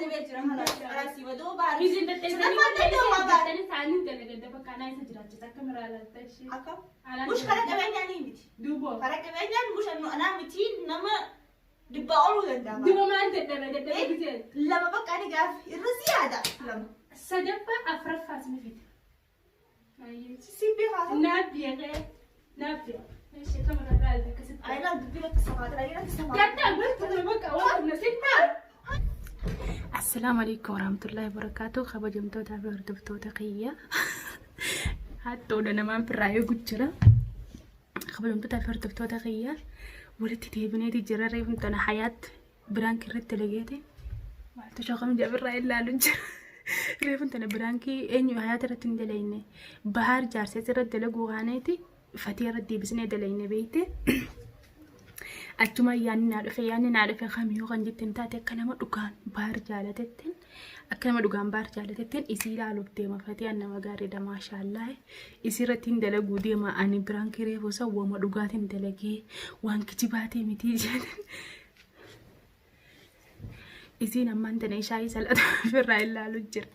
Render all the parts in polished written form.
Dadhabee jira kana. Alaasii badoo baara. Mizin dadhabanii Sadaffaan danda'u baara. dadhabanii ta'anii dalagadda bakka anaa isa jiraachisa akka miraa laalta ishee. Akka. Anaan Mush karaa qabeenyaa ni miti. Duuba. Karaa qabeenyaan mush anaa miti nama dhibbaa oluu danda'a. Duuba maal dadhabe dadhabe gisee. Lama bakka ani gaaf irra siyaada. Lama. Sadaffaa afuraffaas ni fida. Si beekaa. Naaf beekee naaf beekee. Ishee kamara laalta akkasitti. Ayilaa dubbii bakka samaatira ayilaa samaatira. Gaddaa gochuudha bakka waan na sitti. Assalaamu alaikum warahmatullahi wabarakatuh. Kabajamtootaa fi hordoftoota kiyya. Hattoodha namaan firraa eegu jira. Kabajamtootaa fi hordoftoota kiyya. Walitti deebineeti jira reefum tana hayaat biraankii irratti dalageeti. Maaltu shaqam jabirraa ilaalu jira. Reefum tana biraankii eenyu hayaat irratti hin dalagne. Bahaar jaarsees irratti dalaguu kaaneeti. Fatii irratti deebisnee dalagne beekte. Achuma yaanni naa dhufe yaanni naa dhufe kamiyyuu kan jette hin taate akka nama dhugaan baar jaalatettiin akka nama dhugaan baar jaalatettiin isii ilaaluuf deema fatiyaan nama gaariidha maashaallah isii irratti hin dalaguu deema ani biraan kiree bosa wama dhugaatiin dalagee waan kijibaatee mitii jedhan Isiin ammaan tana ishaayii salaatuuf irraa ilaalu jira.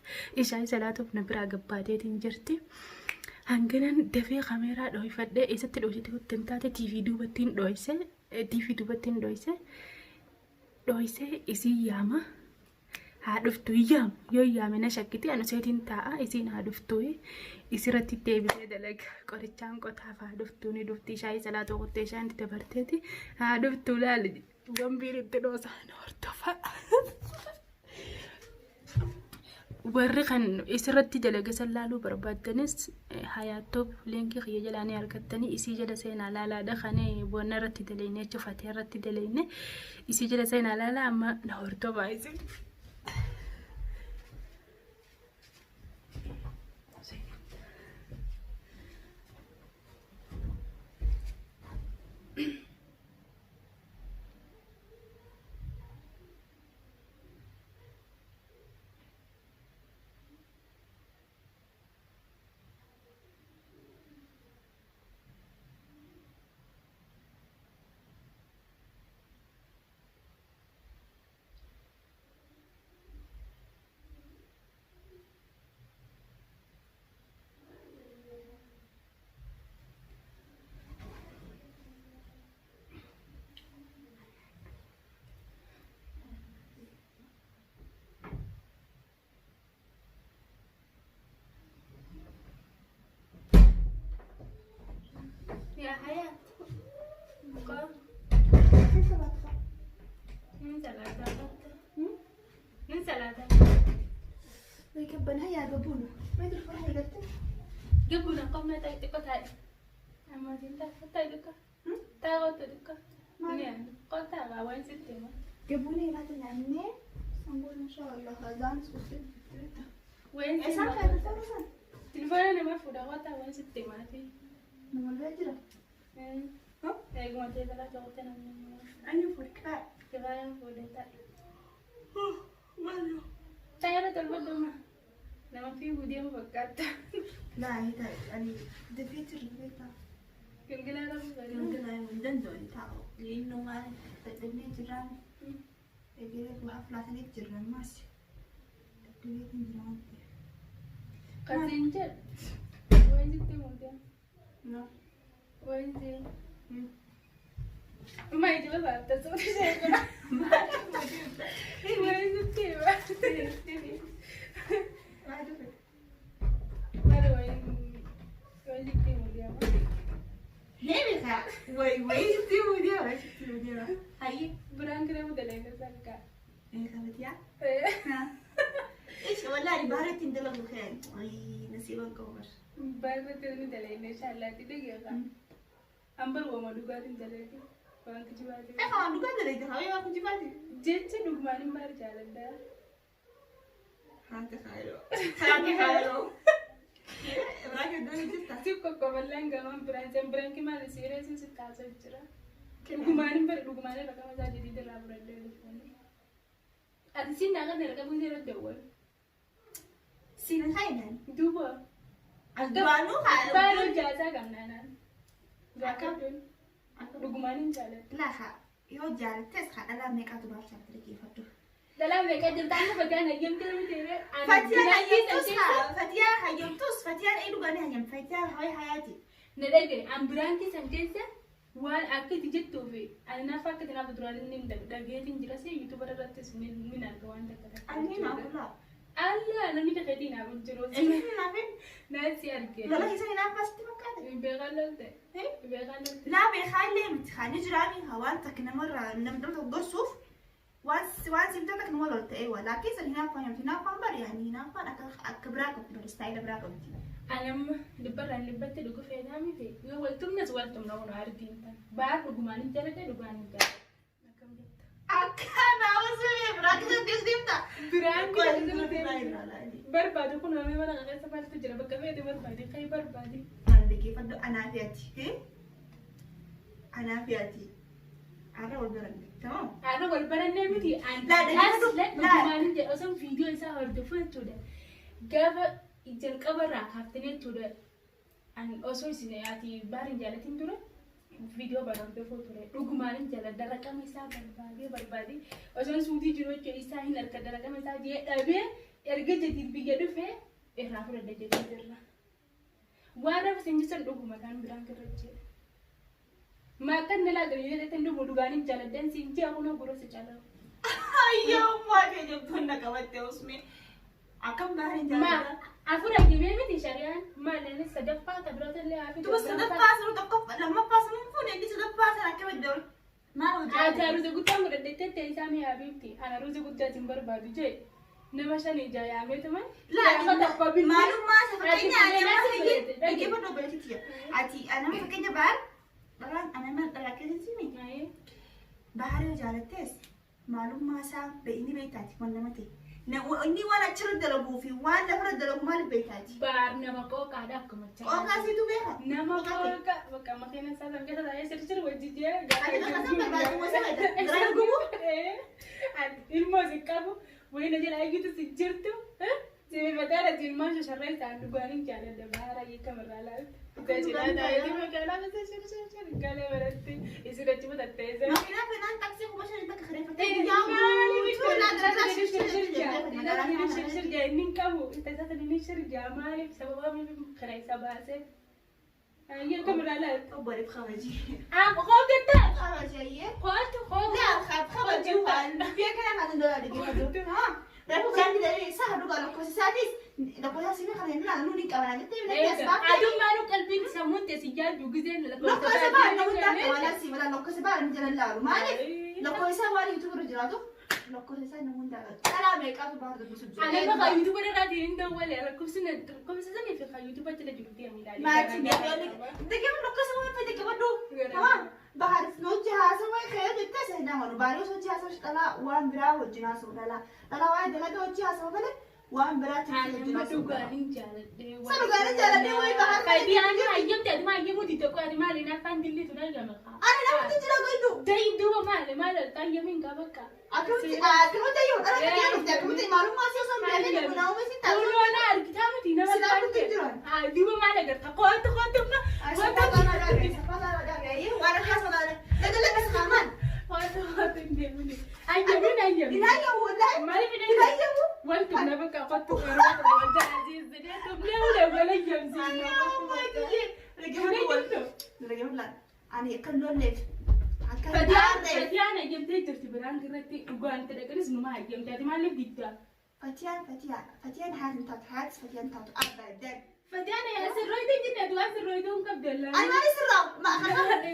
Ishaayii salaatuuf na biraa gabbaateetiin jirti. Hanganan dafee kameeraa dhoyfadhee eessatti dhoysite hutti hin taate TV duubatti hin dhoyse TV duubatti hin dhoyse dhoyse isiin yaama. Haa dhuftu yaamu yoo yaame na shakkiti anu seetiin taa'a isiin haa dhuftu isirratti deebisee dalaga qorichaan qotaaf haa dhuftu ni dhufti ishaayii salaatuu kuttee ishaan itti dabarteeti haa dhuftu laali. Bombiin itti dhoosa na hordofa. Warri kan isirratti dalage san laaluu barbaaddanis hayaattoob liinkii kiyya jalaa ni argattanii isii jala seenaa laalaadha kan boonna irratti dalayne jechuun fatee irratti dalayne isii jala seenaa laalaa amma na hordofaa isin. Yaa hayaat. Mukaa. Nin salaataa batta. Nin salaataa. Qabbanaa yaa gabuuna. Meetir fura eegalte. Gabuuna qofna ta'e xiqqoo taa'e. Ammaatiin taa'e taa'e xiqqoo. Taa'e qottu xiqqoo. Qottaa baa waan sitti hima. Gabuuna ilaata nyaannee sangoon inshallah azaan suusin. Waan sitti Eessaan hima. kan dhufan san? Tilfoona nama fuudha qottaa waan sitti himaati. Nama bira jira. Eeguma ta'e balaa ta'utti namni Ani fuudhi. Kifaayaan fuudhee taa'e. Taa'eera tolba dhuma. Nama fiiguu deemu fakkaata. Laa hita ani dafee jiru beektaa. Gilgilaa rafuu bareeda. Gilgilaa hin danda'u taa'u. Linnuu maal dadhabnee jirraan. Egeree waa filaatanii jirra ammas. Dadhabee kan jira waan ta'eef. Kasiin jedhu. Wayin sitti muudee. No. Wayin si. Uma ija baafta suuta ishee bira. Wayin sitti hima. Maal dhufe? Maal wayin wayin sitti muudee amma. Deebisaa. Wayi wayi sitti muudee wayi sitti muudee. Hayyee. Biraan kireemu dalagaa sakka. Eegalatiyaa. Ish wallahi baharatti hin dalagu keen. Ayi nasiiban qabu bar. Baay'ee ni dalagne inshallah dhageessa. Ambar wama dhugaatiin dalage waan kijibaate. Egaa waan dhugaa dalagde haa waan kijibaate. Jecha dhugumaan hin baar jaaladha. Haati kaayiroo. Haati kaayiroo. Biraa keddoo jirta. Si kokkoballaan gamaan biraan sen biraan kimaal siiree si taasisa jira. Dhugumaan hin bari dhugumaan irra qama isaa jedhii irraa fudhadhee dhufuun. Ati siin naaqan irra qabu seera dawwal. Siin kaayidan. Duuba. Duraanuu Baay'ee kaayiroo. hojjaasaa qabnaanaan. Akkam? Dhugumaan hin jaaladha. Laa haa yoo jaalattes haa dhalaa meeqaatu baar jaalate dhaggeeffadhu. Dhalaa meeqa jirta amma Fatiyaan hayyamtee miti ree? Fatiyaan hayyamtus haa Fatiyaan hayyamtus Fatiyaan ee dhugaanii hayyam Fatiyaan hayi hayaati. Na dhagaye an biraankii san keessa waan akka itti jettuu fi ani naaf akka itti naaf duraan inni hin dhageetiin jira si yuutuubar irrattis ni arga waan takka takka. Ani naaf laa. Alla namni kakeetii naaf hin jiru. Inni naaf hin. Naan si arge. Lola keessa naaf baasitti fakkaate. Beekaan lolte. Beekaan lolte. Laa beekaa illee miti kan jiraami waan takka namarraa namni tokko gorsuuf waan waan simta takka nama lolte eewa laakiin san hinaaffaan himti hinaaffaan bari yaani hinaaffaan akka akka biraa qabdi bari istaayila biraa qabdi. Anamma dhibbarraan dhibbatti dhugu feenaa miti. Yoo waltumnas waltumna kun ardiin tan. Baar dhugumaan hin jaalladhe dhugaan hin jaalladhe. Akkam jetta? Akkana osoo biraa keessatti deemta. Biraan barbaadu kun namni mana keessa maaltu jira bakka feete barbaadi kai barbaadi. Kan dhaggeeffadhu anaa fi ati. Anaa fi ati. Har'a wal baranne. Tamam. Har'a wal barannee miti. Laa dhaggeeffadhu. Dhugumaan hin jedhu osoo viidiyoo isaa hordofu jechuudha. Gaafa jalqabarraa kaaftanii jechuudha. Ani osoo isin ati baar hin jaalatin dura viidiyoo bara hordofuu ture. Dhugumaan hin jaaladha. Raqama isaa barbaadee barbaadee osoo suutii jiru jechuudha isaa hin argadha raqama isaa jee dhabee erga jadiid biyya dhufee irraa fudhadha jedhee jirra. Waan rafa isin jechuun dhuguma kan biraan kirra jechuudha. Maakkan na laaqan yoo jettan dhugu dhugaan hin jaaladhan siin ji'a kunoo gurra caalaa. Ayyoo maatee jabduun na qabatte usme. Akkam baar hin Ma jaalladha. afur ajjibee miti shari'aan maal inni sadaffaa ta biroota illee hafi. Tuba sadaffaa sanu tokkoffaa lammaffaa sanu fuune inni sadaffaa sana akka badda maal hojjaa. Ati aruuza guddaa godhadheetti ta'e isaa mi'a habiibti. Ana aruuza guddaatiin barbaadu jee nama shan ija yaameetuma. Maalummaa isa fakkeenya nama fakkeenya dhaggeeffadhu obboleettii ati nama fakkeenya baar dhalaan anama dhalaa keessatti mi baar yoo jaalattees maalummaa isaa inni beektaati waan nama ta'e. Inni waan achirra dalaguu fi waan lafarra dalagu maal beektaati? Baar nama qooqaadha akkuma jira. Qooqaa siitu beeka. Nama qooqa bakka makiina isaa san keessa taa'ee sirjir wajji jee. Ati bakka san barbaadu wasa beekta. Gara gubuu. Ilmoo si qabu wayina jala eegitu si jirtu. Sibifataa ilmaan shasharree isaan dhugaan hin jaaladha baara hiikamarraa laaltu. Galee baratti isin achi bitattee isa. Makiinaa fenaan taaksii 5,000 takka kireeffattee guyyaa guutuu naa gara Inni hin qabu inni shirjaa maaliif sababa karaa isa baasee. Ayyee kamirraa laaltu. Obboleef kabajii. Qooggattaa. Kabajayyee. Qooltu qoogga. Laa kabajii waan biyya kana kan dhala dhaggeeffatu. Reefu gaanti dhalee isaa dhugaa lakkoofsa isaatis lakkoofsa isii kana hin ilaalu ni qabana jettee biratti as baafte. Adummaanuu qalbiin sammuun teessi jaaddu gizeen Lakkoofsa baala nama hundaa qabana si mala lakkoofsa baala ni jala laalu maaliif lakkoofsa waan yuutuubii irra jiraatu lakkoofsa isaa nama hundaa qaba. Dhalaa meeqaatu baala dubbisu jira. Ani bakka yuutuuba irraatiin hin dawwale lakkoofsi lakkoofsa sanii fi kan yuutuuba jala jiru deemu ilaali. Maatiin dhaggeeffatu lakkoofsa waan fedhe qabadhu. Tamam. Bahar hojii haasawaa ka'ee jettee isa hin amanu. Baay'ee hojii haasawaa dhalaa waan biraa wajjin haasawuu dhalaa. Dhalaa waa'ee dalagaa hojii haasawaa malee waan biraa Ani wajjin amma haasawuu. dhugaan jaaladhee. Sa dhugaan jaaladhee wayi bahar Fayidaan hayyamte ati maal hayyamuu didde qoy ati maali naafaan dillitu na gama. Ani namatti jira goidu. Dayi duuba maali maali hayyamiin qaba akka. Akkamitti akkamitti hayyuu dhala kiyyaa dhufte akkamitti maalummaa si osoo hin beekin kun nama si taatu. Kunuuna argitaa miti nama Silaa kutti jiran. Duuba maal agarta qo'atu qo'atu ma. Waan akkas malee. Dalagaa saamaan. Qo'atu qo'atu hin deemne. Hayyamiin hayyamiin. Hin hayyamu wallaahi. Maaliif hin Hin hayyamu. Wanti nama qo'atu qoratu wanta aziz jedhee tumlee ulee wala hayyamsiin. Ani akka hin lolleef akka hin taanee. Fatiyaan hayyamtee jirti biraan irratti dhugaan itti dhaqanis numa hayyamte ati maaliif diddaa? Fatiyaan Fatiyaan Fatiyaan haati hin taatu haati Fatiyaan taatu abadan. Fatiyaan asirrooyitee jirti ati waan sirrooyitee hin qabdu Ani maali sirraa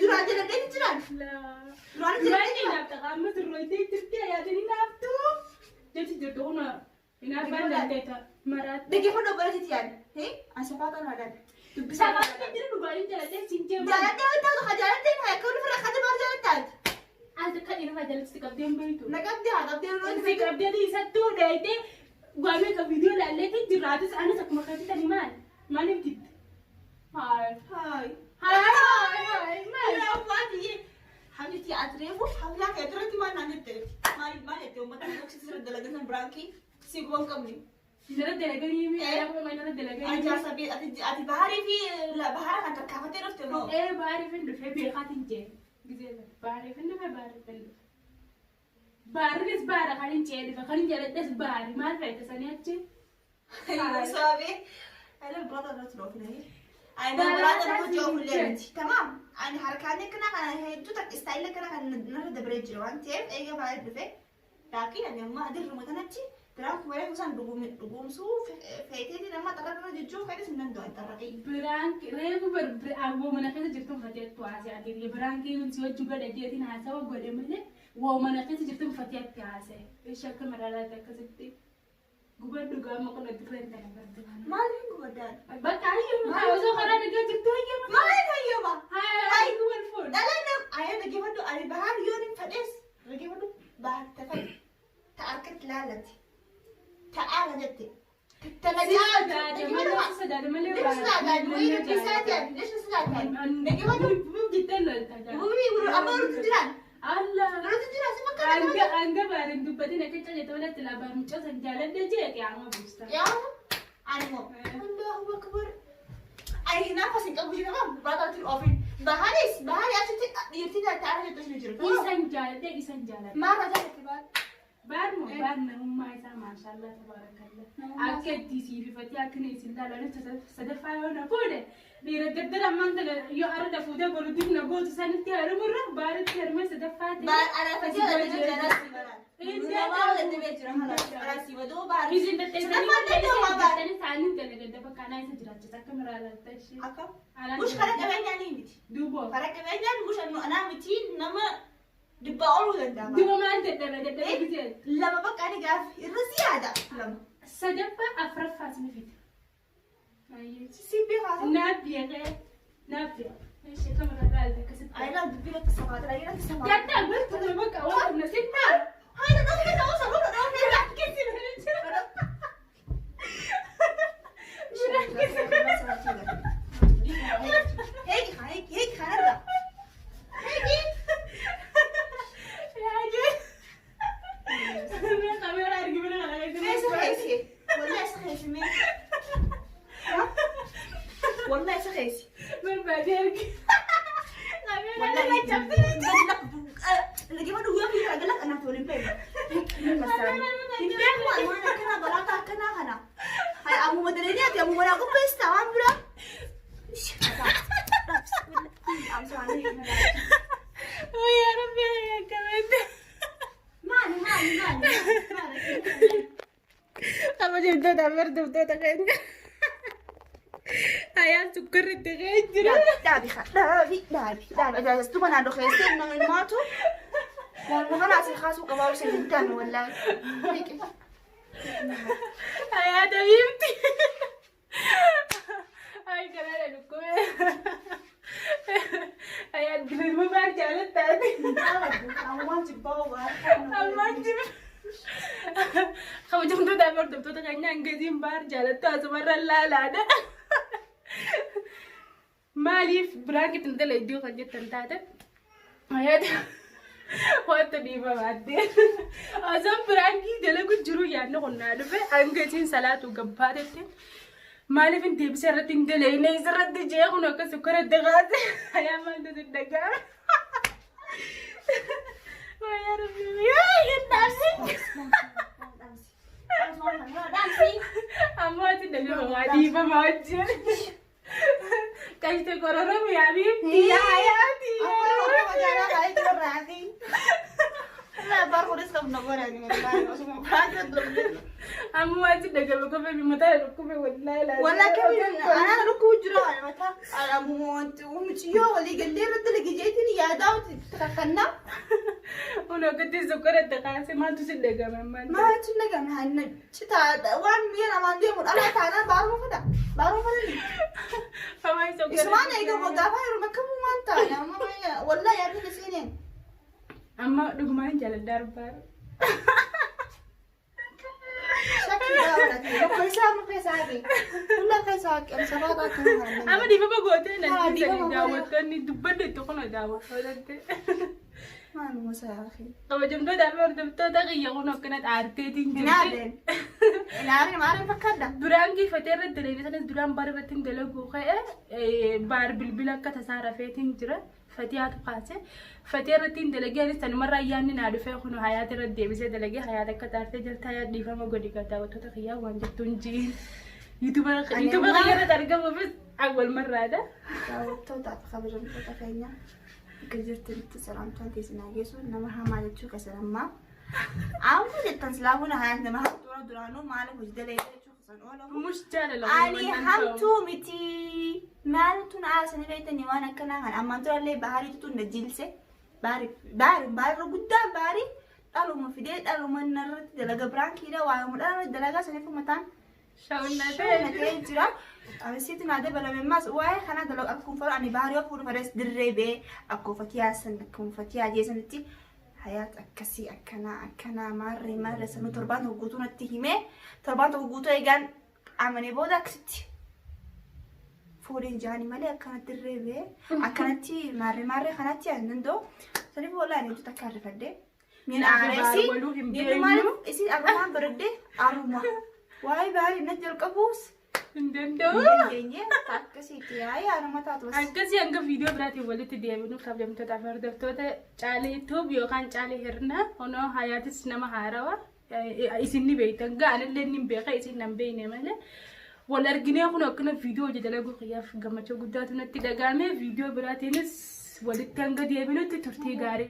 duraan jaladhee ni jiraan. Duraan Duraan jaladhee jira. naaf amma sirrooyitee jirti yaadanii naaftu. Jechi jirtu kun hinaaffaan dandeeta maraatti. Dhaggeeffadhu obboleettii yaadde. Ani safaa kan yaadde. Dubbisaa. Sabaatti jira dhugaatiin jaladhee siin jeema. Jaaladhee waan taatu haa jaaladhee haa akka ofirra haa jabaa jaaladhaati. Ati akka dhiirri jalatti qabdee hin beektu. Na qabdee haa qabdee yeroo Si qabdee isattuu dheeyitee waamee ka viidiyoo ilaalleetii jiraatis anis akkuma keetti tani maal? Maaliif didde? Haay. Haay. Haay haay maal? Habibti ati reefu haflaa kee duratti maal naan jette? Maal maal jette uummata boksii sirra dalagan biraankii si guban qabne. Nara dalaganii mi? Nara dalaganii. Ajaasa bee ati ati baharii fi bahara kan tarkaafattee dhufte moo? Ee baharii fin dhufee beekaatiin jee. Gizee baharii fin dhufee baharii fin dhufe. Baarinis baara kan hin ce'ee dhufe kan hin jaaladhes baari maal feete sanii achi. Sabe? Ana brother not love Ani brother hojii ofillee miti. Tamaam. Ani harkaan akkana kana hedduu takka istaayila akkana kan narra dabaree jira waan ta'eef eega baay'ee dhufe. Laakiin ani amma dirruma kanatti biraan kuma reefu isaan dhugoomsuu feeteetiin amma xarra jechuu fedhis hin danda'u xarraqee. Biraanki reefu awwoo mana keessa jirtu fateettu haasa'e ati biraankii si wajji godhe jeetiin haasawa godhe malee woo mana keessa jirtu fateetti haasa'e. Ishee akka maraalaatti akkasitti gubadhu gaama kun dirreen tana bartu. Maaliin gubaddaan? Bakka hayyama osoo karaa nagaa jirtu hayyama. Maaliin hayyama? Hayi wal fuudhu. Dhala nam ayya dhaggeeffadhu ani bahar yoon hin fedhes dhaggeeffadhu bahar tafai ta harkatti laallatti ta aala jette tana Hanga baariin dubbatin akka caccate walitti laabaan mucaa san jaaladhe jee qiyaama buusta. Isan jaaladhe isan jaaladhe. Baar moo baar namummaa isaa maashaallah tabaarakalla. Akka itti siififatee akka inni isin ilaalan sadaffaa yoo na fuudhe dhiira gaddara ammaan tana yoo arda fuutee boruutiif na gootu sanitti harumurra baaritti harmee sadaffaa ta'e. Isin daddeessanii ta'anii dalagadda bakka anaa isa jiraachisa akka miraa laalta ishee. Mush karaa qabeenyaa ni miti. Duuba. Karaa qabeenyaan mush anaa miti nama dhibbaa ooluu danda'a. Duuba maal dadhabe dadhabe gisee. Lama bakka ani gaaf irra siyaada. Lama. Sadaffaa afuraffaas ni fida. Si beekaa. Naaf beekee naaf beekee. Ishee kamara laalta akkasitti. Ayilaa dubbii irratti sabaata. Ayilaa irratti sabaata. Gaddaa bartuu bakka waan na sitti. Hayda dhufee ta'uu sababa dhufee. Heegi heegi heegi kanarra. Heegi. Mee saxeesi. Wallahi saxeesi mee. Wallahi saxeesi. Wallahi guyyaa fi galak anaaf waliin beeku. Hin beeku ani waan akkanaa balaa akkanaa kana. Hay ammuma dalagee ati ammuma naa qopheessita waan biraa. Maali maali maali maali. Kabajamtoota hordoftoota keenya. Ayaan sukkarri itti ga'ee jira. Dhaabi dhaabi dhaabi dhaabi ajaa'ibsituu manaan dhokeessee nama himaatu. Waan kana asii kaasuu qabaa osoo hin taane wallaahi. Ayaa tabiibti. Ay kanaadha dhukkube. Ayaa dilma baar jaalattaati. Ammaan jibbaa waan. Ammaan jibba. Kabajamtoota hordoftoota keenya hangaziin baar jaalattu asumarra laalaadha. Maaliif biraan itti intala iddoo kan jettan taate? Ayaa wanta dhiifamaatte. Osoo biraankii dalagu jiru yaadni kun naa dhufe hangasiin salaatu gabbaatetti. Maaliif hin deebisee irratti hin dalagne isirratti jee kun akka sukkara itti kaase. Ayaa maaltu si dhaga'ama? Yaa Rabbi yaa hin dhaabsi. Ammoo ati dhaga'ama dhiifamaa wajjin. Kashte kororomi habiibti yaa hayaati. Ammoo ati dhaga'ama kophee mataa dhukkube wallaahi laa. Walaa kamiin anaa dhukkuu jira mataa muciyyoo walii gallee irratti dalage yaadaa kakannaa. Kun akkatti sukkara itti kaase maaltu si dhaga'ama maal? Maaltu nagame hanna citaa waan mi'a namaan deemu dhala taanaan baaruma fada baaruma fadani. Hawaii sukkara. Isumaan eegamu gaafa yeroo bakka waan taane amma wallaa yaadni seeneen. Amma dhugumaan jaaladha arbaa. Shakkii gaafadha. Bakka isaa amma keessaa hafe. Hunda keessaa hafe. Sababa akkana Amma dhiifama gootee Haa, nan dhiifama gootee. daawwattoonni dubbadhu itti kun daawwattootatti. Maaluma isaa hafe. Kabajamtoota fi hordoftoota kiyya kun akkana dhaarteetiin Hin jirti. aadeen. Hin aadeen maaliin fakkaadha? Duraan giifatee irratti dalagee sanas duraan baar irratti hin dalagu ka'e baar bilbila akka tasaa rafeetiin jira. Fatiyaatu kaase. Fatiyaa irratti hin dalagee anis tanumarraa yaadni naa dhufee kun Hayaat irratti deebisee dalagee Hayaat akka taartee jirta Hayaat dhiifama godhi gaa daawwattoota kiyyaa waan jettu hin jiin. Yuutuuba Ani kiyya ammaa- irratti argamuufis awwal marraadha. Daawwattootaa fi kabajamtoota keenya akka jirtanitti salaamtaan teessin haa geessu nama hamaa jechuu keessan ammaa. Amma jettan silaa kun hayaat nama hamtuura duraanuu maaliif hojii dalee jechuu keessan oolamu. Mush jaalala. Ani hamtuu miti. Maaltu na aarsanii beektanii waan akkanaa kana ammaan durallee baariitu na jilse. Baari baari baarri guddaan baari dhaluma fidee dhaluma narratti dalaga biraankiidha waayuma dhaluma dalagaa saniif mataan Shawunnatee. ta'ee jira. Asitti naa dabalame ammas waa'ee kanaa dalagu akkuma fara ani baarii of fuudhu fades dirree bee akkuma fatiyaa san akkuma fatiyaa jeesanitti hayaat akkasii akkanaa akkanaa maarree maarree sanuu torbaan tokko guutuu natti himee torbaan tokko guutuu eegaan amanee booda akkasitti fuudhiin jaanii malee akkanatti dirree bee akkanatti maarree maarree kanatti ani danda'u saniif walaa ani hojjeta akka harrifadhee. Min aareessi Waluu hin inni beeknu. maaliif isin arrumaan baradde arruma waa'ee baarii na jalqabuus Hin danda'u. dandeenye akkasitti yaa'ee aruma taatu bas. Akkasii hanga viidiyoo biraatiin walitti deebinu kabajamtoota fi hordoftoota Caalee Tuub yookaan Caalee Hirnaa onoo Hayaatis nama haarawa isin ni beektan ga'anillee ni beeka isin nan beekne malee wal arginee kun akkana viidiyoo hojii dalaguu kiyyaaf gammachuu guddaatu natti dhagahame viidiyoo biraatiinis walitti hanga deebinutti turtii gaarii.